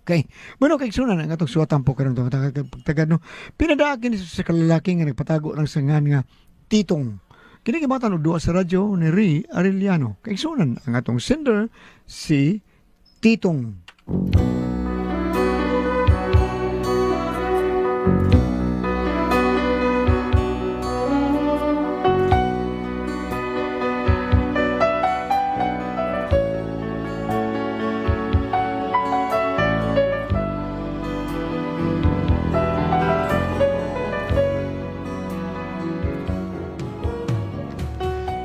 Okay. Bueno, kay sunan ang atong suwatan po karon pagtagad no. Pinadaak kini sa kalalaki nga nagpatago ng sangan nga Titong. Kini gibatan og duwa sa radyo ni Ray Arellano. Kay sunan ang atong sender si Titong.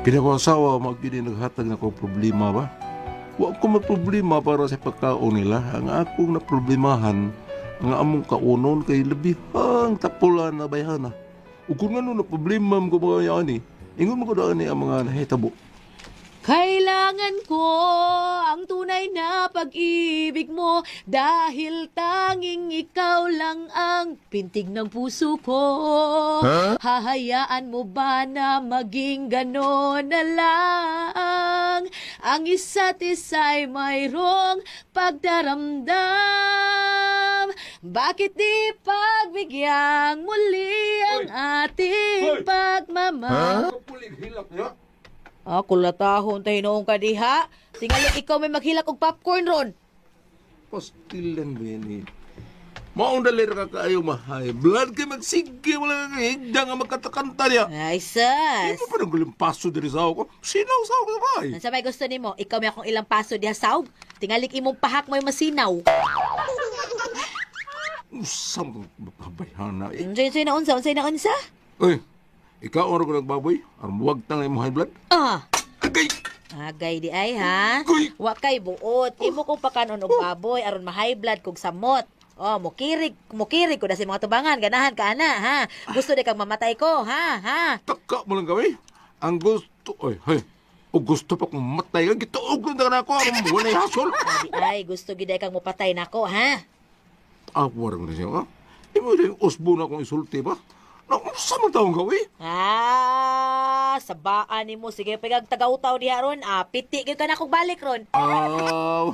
Pinakasawa, magyud naghatag na ko problema ba? Wa ko may problema para sa pagkaon nila. Ang akong na problemahan, ang among kaunon kay labihang tapulan na bayhana. Ug kung ano na problema mo ko mga ani, ingon mo ko daan ni ang mga nahitabo. Kailangan ko ang tunay na pag-ibig mo dahil tanging ikaw lang ang pintig ng puso ko. Hahayaan mo ba na maging gano'n na lang? Ang isa't isa'y mayroong pagdaramdam. Bakit di pagbigyan muli ang ating pagmamahal? Ah, kulatahon tayo noong ka diha. Tingali ikaw may maghilak og popcorn ron. Pastilan ba yan eh? Maong dali ra ka kaayo mahay. Blood kay magsige, wala ka higda nga magkatakanta niya. Ay, sus. Di mo pa nang guling paso diri sa ako. Sinaw sa ako sa bahay. Unsa may gusto nimo? Ikaw may akong ilang paso diha saog. Tingalik imong pahak mo'y masinaw. Usang babayhana eh. Unsay unsay na unsa? Unsay na unsa? Uy, ikaw ang ko nagbaboy. Aron buwag tang imong high blood. Ah, Agay! agay di ay ha. Agoy! Wa kay buot. Imo kong pakanon og baboy aron ma-high blood kog samot. Oh, mukirig, mukirig ko na sa mga tubangan. Ganahan ka ana, ha? Gusto di kang mamatay ko, ha? Ha? Taka mo lang kami. Ang gusto, oy, hey. O gusto pa kong matay ka, gituog lang na ako. Aron walay hasol. Di ay gusto gid ay kang mopatay nako, ha? Ako rin ko na siya, ha? Imo rin usbo na akong isulti ba? Naunsa man taong gawi? Ah, sabaan nimo sige pagag tagautaw diha ron. Ah, piti gyud ka na kog balik ron. Ah,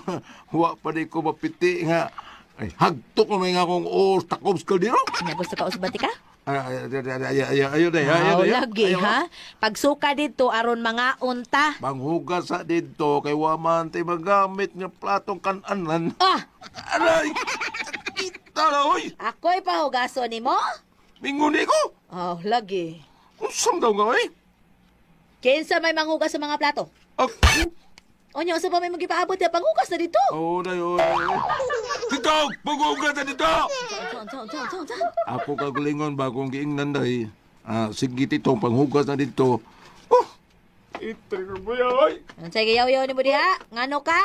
wa pa di ko mapiti nga. Ay, hagtok na may nga akong os, takob sa kaldero. Nya gusto ka usbati ka? Ay, ay, ay, ay, ay, ay, ayaw na, ayaw Aw, na. lagi Ayaw na. ha. Pagsuka didto aron mga unta. Manghugas sa dito kay waman tay magamit nga platong kananan. Ah, Aray! Kita na, oy! ako'y pahugaso nimo? Mingon ko! Oh, lagi. Unsam daw nga, oy? Kinsa may manghugas sa mga plato? Ako? Onya unsa pa may magipaabot ya panghugas na dito? Oo, day, oo, day. Dito! Paghugas na dito! Unsa unsa unsa unsa unsa? Ako kagalingon bagong giingnan, day. Ah, sige, tito, panghugas na dito. Oh! Itri ko ba yan, oy? Unsay giyaw-yaw nimo diha? Ngano ka?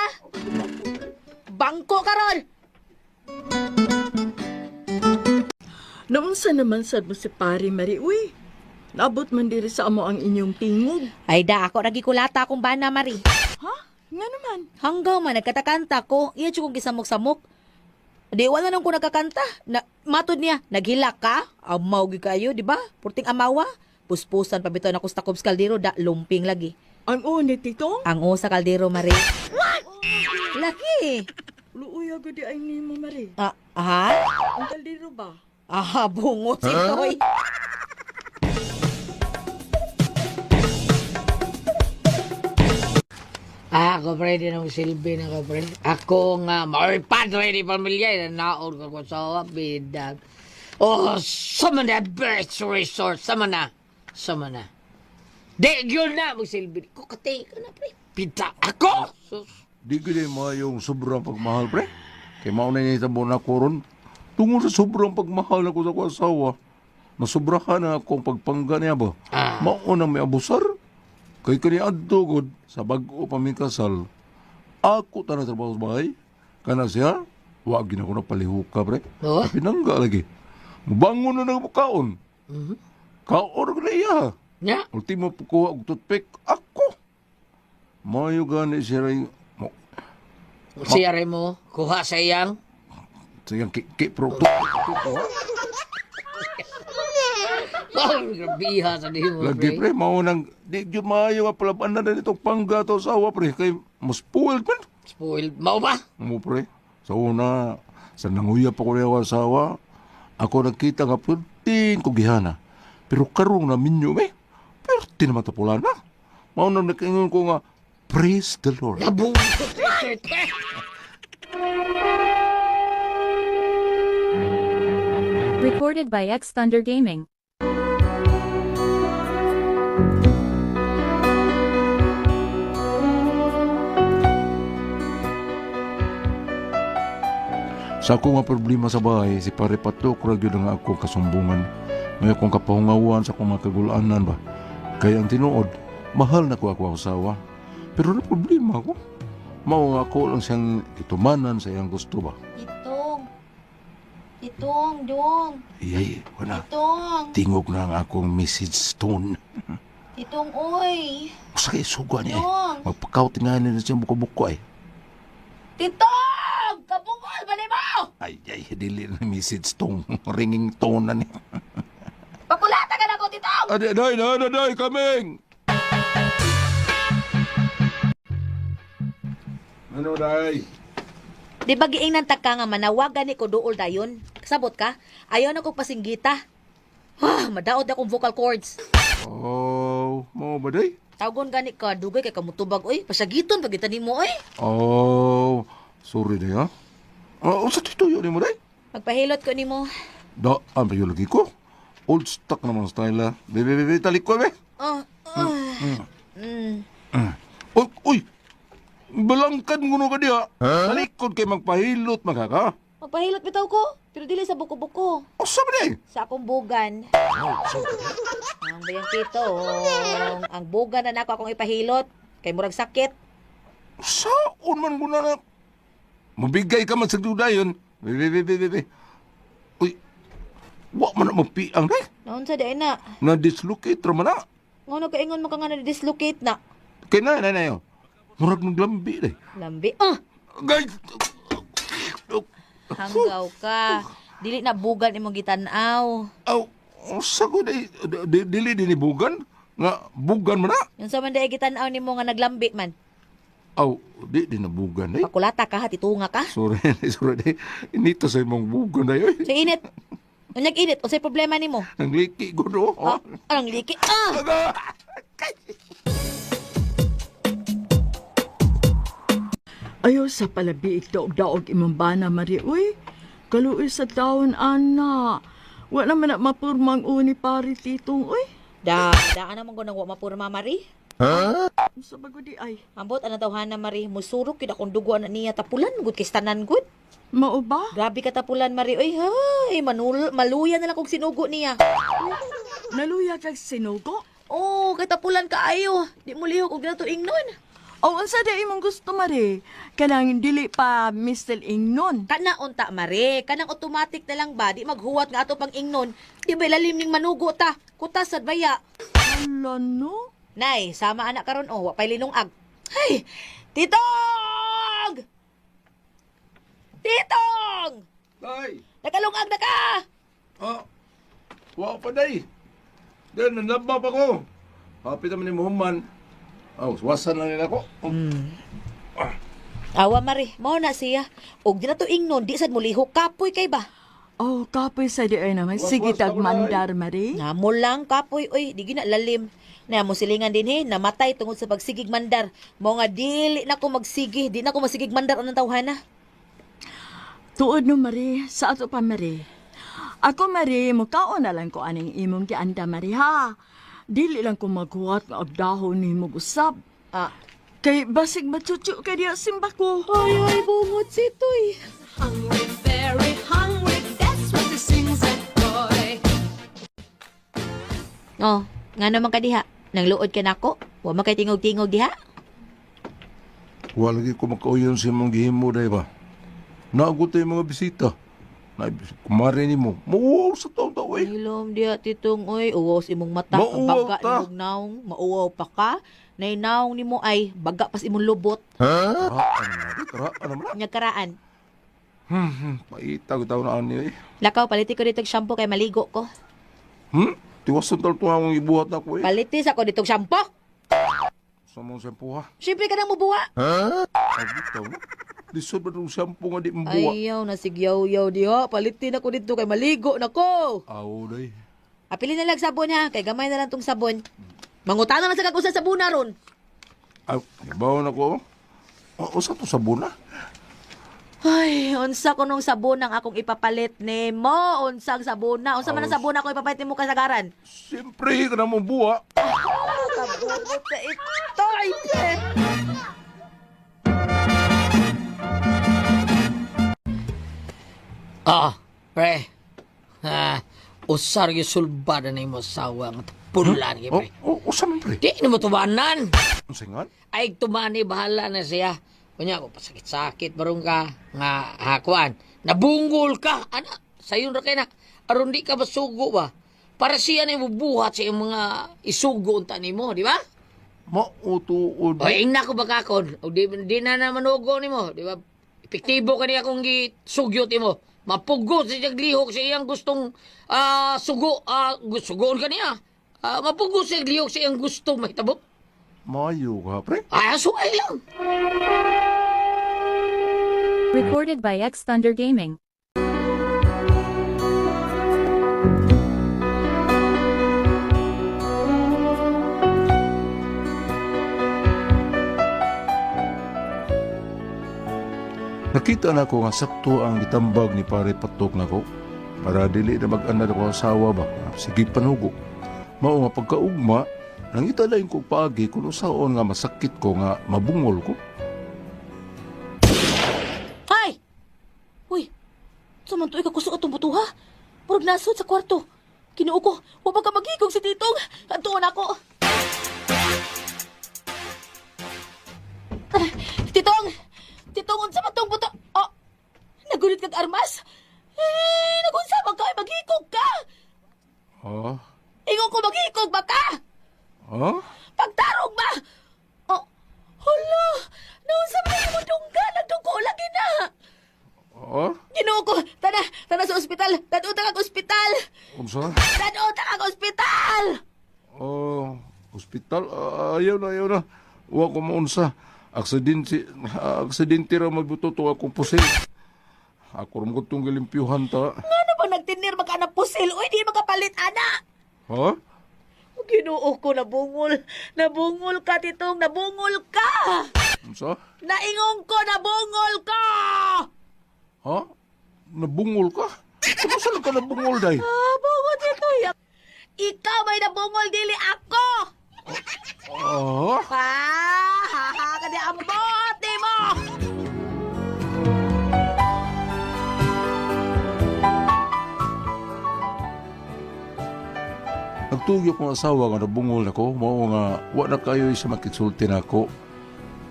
Bangko karon. Naunsa naman sad mo si Pare Mari, uy. Naabot man diri sa amo ang inyong tingog. Ay da, ako ra gikulata akong bana Mari. Ha? Nga naman. Hanggaw man nagkatakanta ko, iya jud kong gisamok-samok. Di wala nang ko nagkakanta. Na, matod niya, naghilak ka? Amaw gyud kayo, di ba? Purting amawa. Puspusan pa bitaw na ko sa Takob's kaldero, da lumping lagi. Ang o ni Titong? Ang o sa kaldero, Mari. Laki. Luoy ako di ay nimo, Mari. Ah, aha? Ang kaldero ba? Ah, bungo si Toy. Ah, ako pre, di nang silbi na ko pre. Ako nga, maoy padre ni pamilya, naon ko ko sa bidag. Oh, sama na best resort, sama na. Sama na. Di, yun na, magsilbi. Ko katay ka na pre. Pita ako! Sus. Di ko din yung sobrang pagmahal, pre. Kay mao na niya itabo na ko ron. Tungod sa sobrang pagmahal ako sa akong asawa, nasubrahan na akong pagpangga niya ba? Ah. Mao na may abusar. Kay kani adto gud sa bag-o pa mi kasal. Ako ta na trabaho sa bahay. Kana siya, wa gid ako na palihuka, pre. Oh? Pinangga lagi. Mubangon na nagbukaon. Mm-hmm. Kaon ko na iya. Nya? Ultimo kuha og toothpick ako. Mayo gani siya ray mo Siya rin mo, kuha sa iyang. sayang ki ki pro toothpick ko. Oh, grabiha sa di mo, Lagi pre mao nang di gyud maayo nga palaban na nitong pangga to asawa pre kay mas spoiled man. Spoiled. Mao ba? Mo pre. Sa una Sa nanguya pa ko niya ako asawa, ako nagkita nga perting ko gihana. Pero karong na minyo me, perti naman tapulan na. Mao na nakaingon ko nga, praise the Lord. Recorded by X Thunder Gaming. Sa ako nga problema sa bahay, si Pare Patok ra gyud ang akong kasumbungan. May akong kapahungawan sa akong mga kagulanan ba. Kaya ang tinuod, mahal na ko ako asawa. Pero na problema ko. Mao nga ako lang siyang itumanan sa iyang gusto ba. Itong. Itong, dong. Iyay, wala. Itong. Tingog na ang akong message stone. Itong, oy. Usa kay suga niya eh. Dong. Magpakaw tingali na siyang buko-buko eh. Titong! Kabungol, bali mo! Ay, ay, dili na message tone. Ringing tone na niya. Pakulata ka na ko, Titong! Aday, day, day, day, coming! Ano, day? Di ba giingnan ta ka nga manawagan ni ko duol dayon? Kasabot ka? Ayaw na kong pasinggita. Ah, madaod akong vocal cords. Oh, mo ba, day? Tawgon gani ka, dugay kay kamutubag oy. Pasagiton pag kita nimo oy. Oh, sorry, day, ha? Oh, sa tituyo ni mo, day? Magpahilot ko nimo. Da, ang payo lagi ko. Old stock naman style, ha? Bebe, bebe, talik ko, be. Oh, ah. Uy, uy! Balangkan mo ka diha. Talikod kay magpahilot, magkaka. Magpahilot bitaw ko, pero dili sa buko-buko. Oh, sabi day! Sa akong bugan. Ang bayang titong, ang bugan na nako akong ipahilot. Kay murag sakit. Saon man ko na na. Mabigay ka man sa duda yun. Bebe, bebe, bebe. Uy, wa man na mapiang day. Naon sa day na? Na-dislocate ra man na. Ngono kaingon mo ka nga na-dislocate na. Kay na, na, na yun. Murag naglambi day. Lambi. Ah! Guys! Hanggaw ka. Dili na bugan imong gitan-aw. Aw, sa ko day, dili din ni bugan. Nga, bugan man na. Yung sa man day gitan-aw nimo nga naglambi man. Aw, di din na bugan day. Pakulata ka ha, titunga ka. Sorry, sorry day. Inito sa imong bugan day. Oy. Sa init. Unyag init, unsay problema nimo? Ang liki ko do. Ah, anong liki? Ah! Ayaw sa palabiik daog-daog imong bana, Mari. Uy, kaluoy sa taon, ana. Wa naman na mapurmang uni pare titong, uy. Da, daan naman ko nang wa mapurma Mari. Sa bago di ay. Ambot ana tawhana Mari, musurok gyud akong dugo ana niya tapulan gud kay tanan gud. Mao ba? Grabe ka tapulan Mari. Oy, hay, manul maluya na lang kog sinugo niya. Naluya kag sinugo? Oh, kay tapulan kaayo. Di mo lihok og ginato ingnon. O unsa di imong gusto, Mari? Kanang dili pa Mr. Ingnon. Kana unta Mari, kanang automatic na lang ba di maghuwat nga ato pang ingnon. Di ba lalim ning manugo ta? Kutas sad baya. Ala no? Nay, sama anak karon oh, wa pay linungag. Ay, Titong! Titong! Day! Nakalungag na ka! Ah, wa pa day. Then, nanlaba pa ko. Happy naman ni Muhammad. Aw, wasan lang nila ko. Awa Mari, mao na siya. Og di na to ingnon, di sad mo lihok kapoy kay ba? Oh, kapoy sa di ay naman. Was, Sige was, tag mandar, Mari. Namo lang kapoy oy, di gina lalim. Na mo silingan din he, namatay tungod sa pagsigig mandar. Mao nga dili na ko magsigi, di na ko masigig mandar anang tawhana. Tuod no, Mari. Sa ato pa, Mari. Ako, Mari, mukaon na lang ko aning imong gianda, Mari, ha? Dili lang ko maghuwat nga agdahon nimo usab. Ah, Kay basig machuchu kay diya simba ko. ay ay bungot si Toy. Hungry, very hungry, that's what they sings that boy. Oh, nga naman ka diha. Nangluod ka nako. Wa man kay tingog-tingog diha. Wa lagi ko makauyon sa imong gihimo day ba. Naagot tayo mga bisita. Na kumare nimo. Mauwaw sa taong tao eh. Hilom diha titong oy, uwaw sa imong mata, ang Mauwaw baga ta. nimong naong, mauwaw pa ka. Nay naong nimo ay baga pas imong lubot. Karaan naman na, karaan naman na. Nya karaan. Paita ko tao na ani eh. Lakaw paliti ko ditong shampoo kay maligo ko. Tiwasan tal to akong ibuhat ako eh. Paliti sa ko ditong shampoo. Sa mong sempo ha. Siyempre ka nang mubuwa. Ay, bitaw no. Lisod ba itong shampoo nga di mabuwa? Ayaw na sigyaw-yaw diha. Palitin ako dito kay maligo na ko. Aw, day. Apilin na lang sabon ha, kay gamay na lang tong sabon. Mangutana na sa kag usa sabon na ron. Ay, bawa na ko. O, usa to sabon na. Ay, unsa ko nung sabon ang akong ipapalit nimo? Unsa ang sabon na? Unsa man ang sabon ako ipapalit nimo kasagaran? Siyempre, ka na mong buwa. Kabunot na ito. Ay, eh. Ah, pre. Ha, usar yung sulbada na imo asawa nga tapulan kay O, pre. o, usa man pre. Di na mo tubanan. Unsa nga? Ay tumani bahala na siya. Kunya ko pasakit-sakit barong ka nga hakuan. Nabunggol ka ana sayon ra kay na aron di ka masugo ba. Para siya na ibubuhat sa iyong mga isugo unta nimo, di ba? Mautuod. O ingna ko ba kakon? O di, di na na manugo nimo, di ba? Epektibo kani akong gisugyot nimo. Mapugo sa siyang lihok sa iyang gustong sugo, sugoon kaniya. Mapugo sa iyang lihok sa iyang gusto mahitabo. Mayo ka, pre. Ay, sungay lang. Recorded by X Thunder Gaming. Nakita na ko nga sakto ang gitambag ni pare patok nako para dili na mag-anad ako asawa ba. Sige panugo. Mao nga pagkaugma, nangita lain ko paagi kung usaon nga masakit ko nga mabungol ko. Ay! Uy, sumantoy ka kusog atong butuha. Murag nasod sa kwarto. Kinuo ko, wa ba ka maghigog si Titong? Antuon ako. Ah, Titong! Titong, unsa man tong buto? Oh, nagulit kag armas? Eh, nagunsa man ka, ay maghigog ka! Ha? Ingon ko maghigog ba ka? Ha? Pagtarong ba? Oh, hala! Naunsa man mo dungga, nagdugo lagi na! Ha? Ginoo ko, tana, tana sa ospital. Tanaw ta kag ospital. Unsa? Tanaw ta kag ospital. Oh, hospital? Ah, ayaw na, ayaw na. Wa ko maunsa. Aksidente, aksidente ra magbuto to akong pusil. Ako ra mo itong gilimpyuhan ta. Ano ba nagtinir maka na pusil? Uy, di makapalit ana. Ha? Ginoo ko, nabungol. Nabungol ka, Titong, nabungol ka. Unsa? Naingon ko, nabungol ka. Ha? Nabungol ka? Kung saan ka nabungol, day? Ah, bungol dito. Ikaw may nabungol, dili ako. Ah? Ah, ha, ha, kadi ambot nimo. Nagtugyo kong asawa nga nabungol nako, mao nga wa na kayo siya makitsulti nako.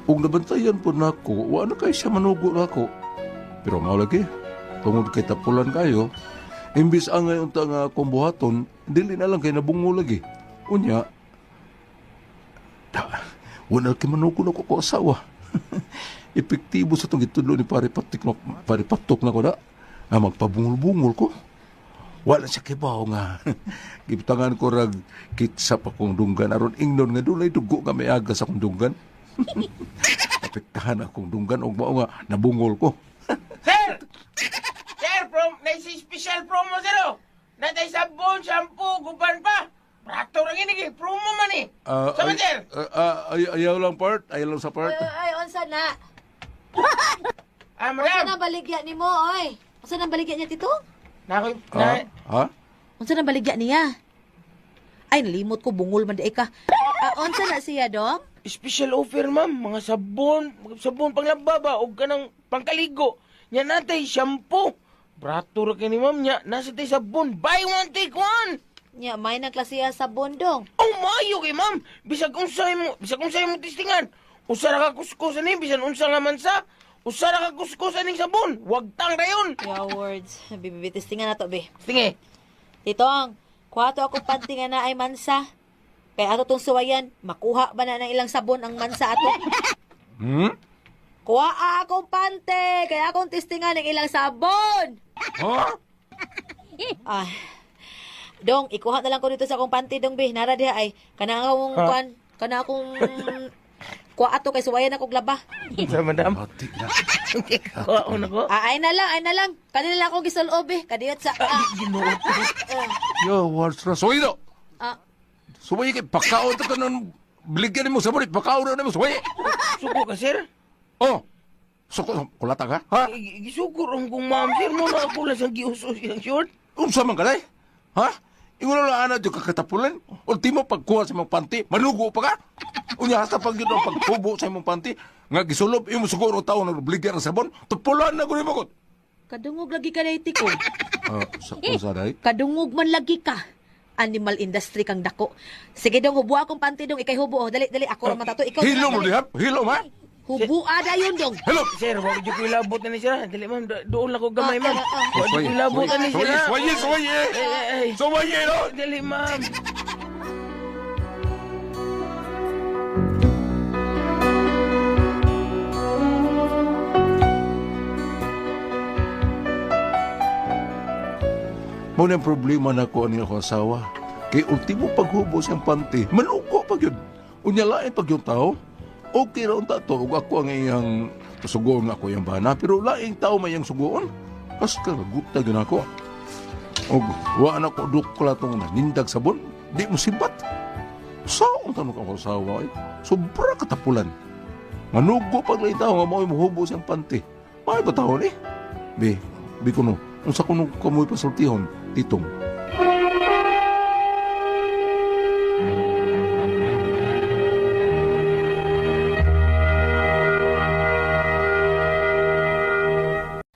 Ug nabantayan po nako, wa na kayo siya manugo nako. Pero mao lagi, tungod kay tapulan kayo, imbis angay unta nga akong buhaton, dili na lang kay nabungol lagi. Unya, da, wa na kay manugo nako ko asawa. Epektibo sa itong gitudlo ni pare patik no, pare patok nako na, nga magpabungol-bungol ko. Wala siya kibaw nga. Gibutangan ko rag kitsap akong dunggan aron ingnon nga dunay dugo nga may agas akong dunggan. Apektahan akong dunggan og mao nga nabungol ko. Sir! Sir, prom, naisi special promo sir oh. Natay sabon, shampoo, guban pa. Brato ra gini kay promo man eh. Sama Ay, sir. ayaw lang part, ayaw lang sa part. Ay, ay, unsa na? Ah, Unsa madam. na baligya nimo, oy? Unsa na baligya niya, Titong? Nako, Ah, na, ha? Unsa na baligya niya? Ay, nalimot ko, bungol man di ka. Ah, unsa na siya, dong? special offer ma'am, mga sabon, sabon panglaba ba og kanang pangkaligo. Nya natay shampoo. Brato ra kini ma'am nya, nasa tay sabon, buy one take one. Nya, may nang klase sa bondong. Oh, maayo kay ma'am. Bisag unsay mo, bisag unsay mo testingan. Usa ra ka kuskus ani bisan unsa nga man sa. Usa ra ka kuskus aning sabon. Wag tang rayon. Your words. Bibi, testingan na to, be. Tingi. Titong, kuha to ako panty nga na ay mansa. Kaya ato tong suwayan, makuha ba na ng ilang sabon ang mansa ato? Kuha akong pante, kaya akong testingan ng ilang sabon. Ha? Ah. Dong, ikuha na lang ko dito sa akong panty, dong, be. Nara diha ay kana akong kuan, kana akong Kuha ato kay suwayan ako laba. Sa madam. Hati na. Kuhaon ako. Ah, ay na lang, ay na lang. Kanila lang akong gisulob eh. Kadiyot sa... Ah, Yo, what's ra? Suway do. ah, Suway kay pakaon ta kanon. Bligyan nimo sabon, pakaon na nimo suway. Suko ka, sir. Oh. Suko kulata ka? Ha? Gisuko ron kong ma'am, sir. Mo na ako lang siyang giusos yung short. Unsa man ka day? Ha? Ingon lang ana jud kakatapulan. Ultimo pagkuha sa imong panty, manugo pa ka. Unya hasta pag yun ang paghubo sa imong panty, nga gisulob imo siguro tawo na bligyan ng sabon, tupulan na gud mo. Kadungog lagi ka na ko. Ah, sa unsa day? Kadungog man lagi ka. Animal industry kang dako. Sige dong, hubuha akong panty dong. Ikay hubo. Oh. Dali, dali. Ako ra man tato. Ikaw na lang, Hilom mo dali. diha, hilom ha? Hubua dayon dong. Hilom. Sir, wag jud ko ilabot na ni sir. Dili, ma'am. Doon lang ko gamay, ma'am. Ah, ah, ah. Wag jud ko ilabot na ni sir. Suwaye, suwaye. Ay, ay, ay. Suwaye no. Dili, ma'am. Mao na ang problema nako ani ako asawa. Kay ultimo paghubo siyang panty, manugo pag yun. Unya lain pag yung tao. Okay ra unta to ug ako ang iyang sugoon nga ako iyang bana, pero laing tao may iyang sugoon. Kas karaguta gyud ako. Og wa na ko dukla tong nanindag sabon, di mo sibat. Saong tanong ako asawa eh. Sobra katapulan. Manugo pag laing tao nga mao'y mohubo siyang panty. May ba tao ni? Bi, bi kuno. Unsa kuno kamoy pasultihon, titong.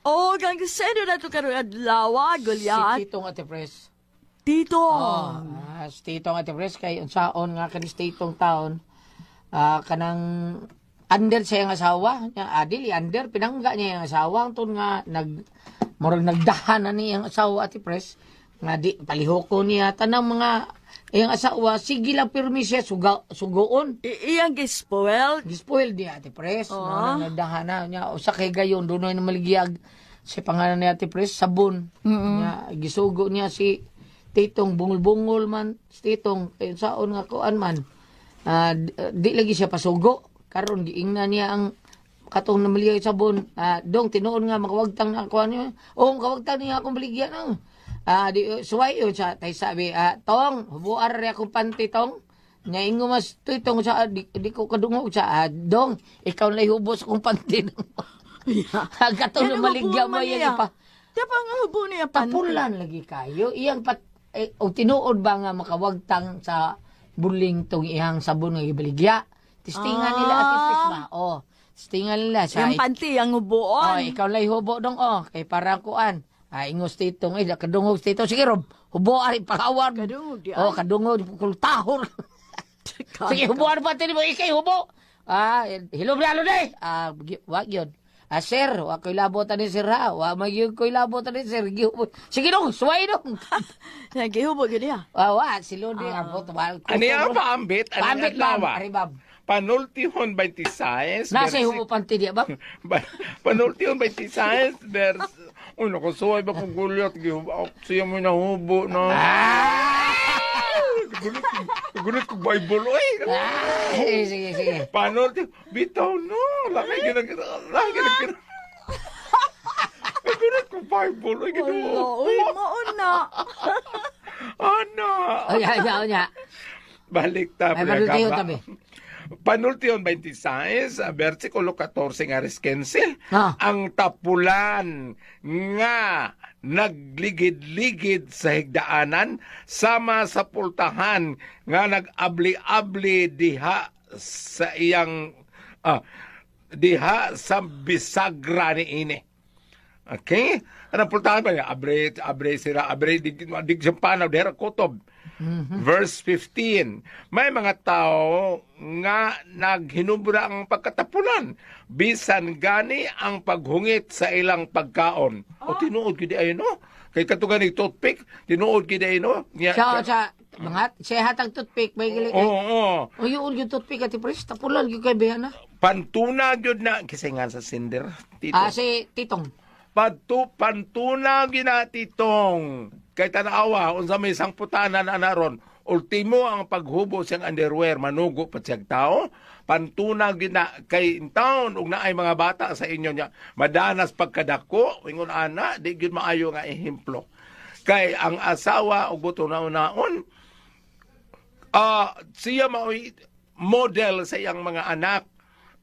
O, gang seno na to karon adlaw, Si Goliath. Titong Ate Pres. Tito. Oh, si Titong Ate Pres kay unsaon nga kani si Titong taon kanang under sa iyang asawa niya adili under pinangga niya iyang asawa ang tun nga nag murag nagdahan na ni iyang asawa Ate Pres nga di palihoko niya tanang mga iyang asawa sige lang pirmi siya suga, sugoon. Iyang gispoel. Gispoil niya Ate Pres. Oo. No, na nagdahan na niya usa kay gayon dunay na maligiyag si pangalan ni Ate Pres sabon. Niya gisugo niya si Titong bungol-bungol man si Titong kay saon nga kuan man. Di lagi siya pasugo karon giingna niya ang katong namaliyag sabon. Dong tinuon nga makawagtang na kuan niya. Oh, makawagtang niya akong baligyan ang. Di suway yun sa tay sabi, tong hubuar ri akong panty tong. Nya ingo mas titong sa di ko kadungog sa dong ikaw na ihubos akong panty. Katong Yan ang maligya hubo mo man yan niya. pa. Di pa nga hubo niya panty. Tapulan lagi kayo. Iyang pat og tinuod ba nga makawagtang sa buling tong iyang sabon nga gibaligya. Tistingan nila at ipis ba? Oh, tistingan nila sa Yung panty, ang Oh, huboon. ikaw lay hubo dong oh, kay para kuan. Ingos titong eh kadungog titong sige rob. Hubo ari pangawar. Kadungog di Oh, ay. kadungog kultahor. Sige, hubuan pa mo ikay hubo. Hilom na day. Wag yun. Sir, wa ko'y labot ani sir ha. Wa magyud ko'y labot ani sir. Gihubo. Sige dong, suway dong. Nagihubo gyud niya. Wa, si Lodi abot wal. Ano yung paambit? Ano Paambit yung bam, adlaw? ari bam. Panultihon 26. Nasa hubo panty diya bam. Panultihon 26 vers... Uy, nakasuway ba kong gulyat? Siya mo nahubo na. Gulat ko Bible, oy. Sige, sige, sige. Panultihon. Bitaw, no. Laki ginag... Laki ginag... Gulat ko Bible, oy. Hala, Ginoo. uy, maon na. Ano? Oy, ay, ay, ay. Balik ta. Ay, panultihon tabi. Panultihon 26, versikulo 14 nga res 15. Ah. Ang tapulan nga nagligid-ligid sa higdaanan sama sa pultahan nga nag-abli-abli diha sa iyang diha sa bisagra ni ini. Okay? Anong pultahan ba niya? Abre, abre sila, abre, dig, dig sa panaw, dihara kutob. Verse 15, may mga tao nga naghinubra ang pagkatapulan, bisan gani ang paghungit sa ilang pagkaon. O tinuod gid ay no? Kay katugan ni toothpick, tinuod gid ay no? Nya- Siya, sa mga siya hatag toothpick may gali. Oo, oo. Uy, yun yung toothpick ati pres, tapulan gyud kay Behana. Pantuna gyud na kasi nga sa sinder. Tito. Si Titong. Pantuna ginatitong. Kay tanawa unsa may sangputanan anaron. Ultimo ang paghubo siyang underwear manugo pa siyang tao. Pantuna gyud na kay in town ug naay mga bata sa inyo nya madanas pagkadako ingon ana di gyud maayo nga ehemplo. Kay ang asawa og buto naon siya mao'y model sa iyang mga anak.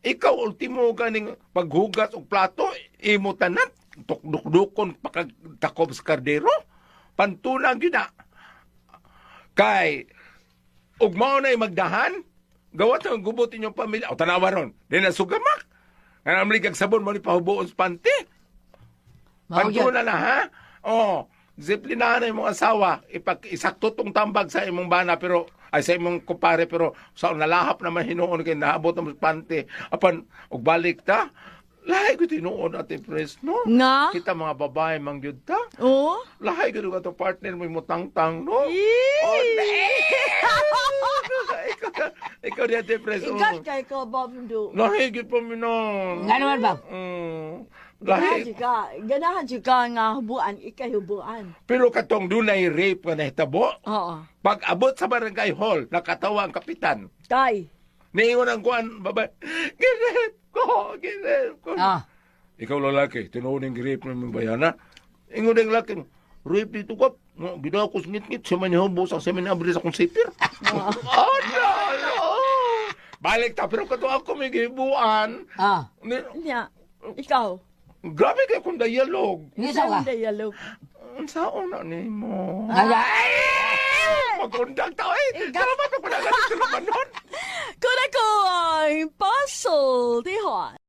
Ikaw ultimo ganing paghugas og plato, imo tanan tukduk-dukon pagtakob sa kardero. Pantuna gyud na. Kay ug mao na'y magdahan, gawat ang gubot inyong pamilya. O tanawa ron, di na sugamak. Nga amlig kag sabon mo ni pahubuon sa panty. Mao gyud. Pantuna na ha? Oh, disiplinahan na imong asawa. Isakto tong tambag sa imong bana pero ay sa imong kumpare pero sa nalahap naman hinuon kay naabot ang panty. Apan og balik ta. Lahi ko tinuod ate Pres, no? Nga? Kita mga babae mang gyud ta. Oh? Lahi ko ato partner mo imo tangtang, no? Oh, ikaw, ikaw di ate Pres. Oh. Ikat kay ko, Bob Do. Lahi gyud pa mi no. Nga naman ba? Ganahan Lahi. jud ka. Ganahan jud ka nga hubuan, ikay hubuan. Pero katong dunay rape nga nahitabo, Oo. pag abot sa barangay hall, nakatawa ang kapitan. Kay. Niingon ang kuan, babae, ginrape ko, ginrape ko. Ah. Ikaw lalaki, tinuon yung rape ng mga bayana. Ingon ang lalaki, rape dito ka. Nga, Ginawa ko sa ngit-ngit, siya man yung hubos, ang siya man abri sa akong sipir. Oh, no, no. Balik ta, pero kato ako may gibuan. Ah. Nya. Ikaw. Grabe kayo kung dialogue. Ngisa ka. Isang dialogue. Ang saon na ni mo. Ay! Magundag tao eh. Salamat ako na ganito naman nun. Kuna ko ang puzzle, Tihon.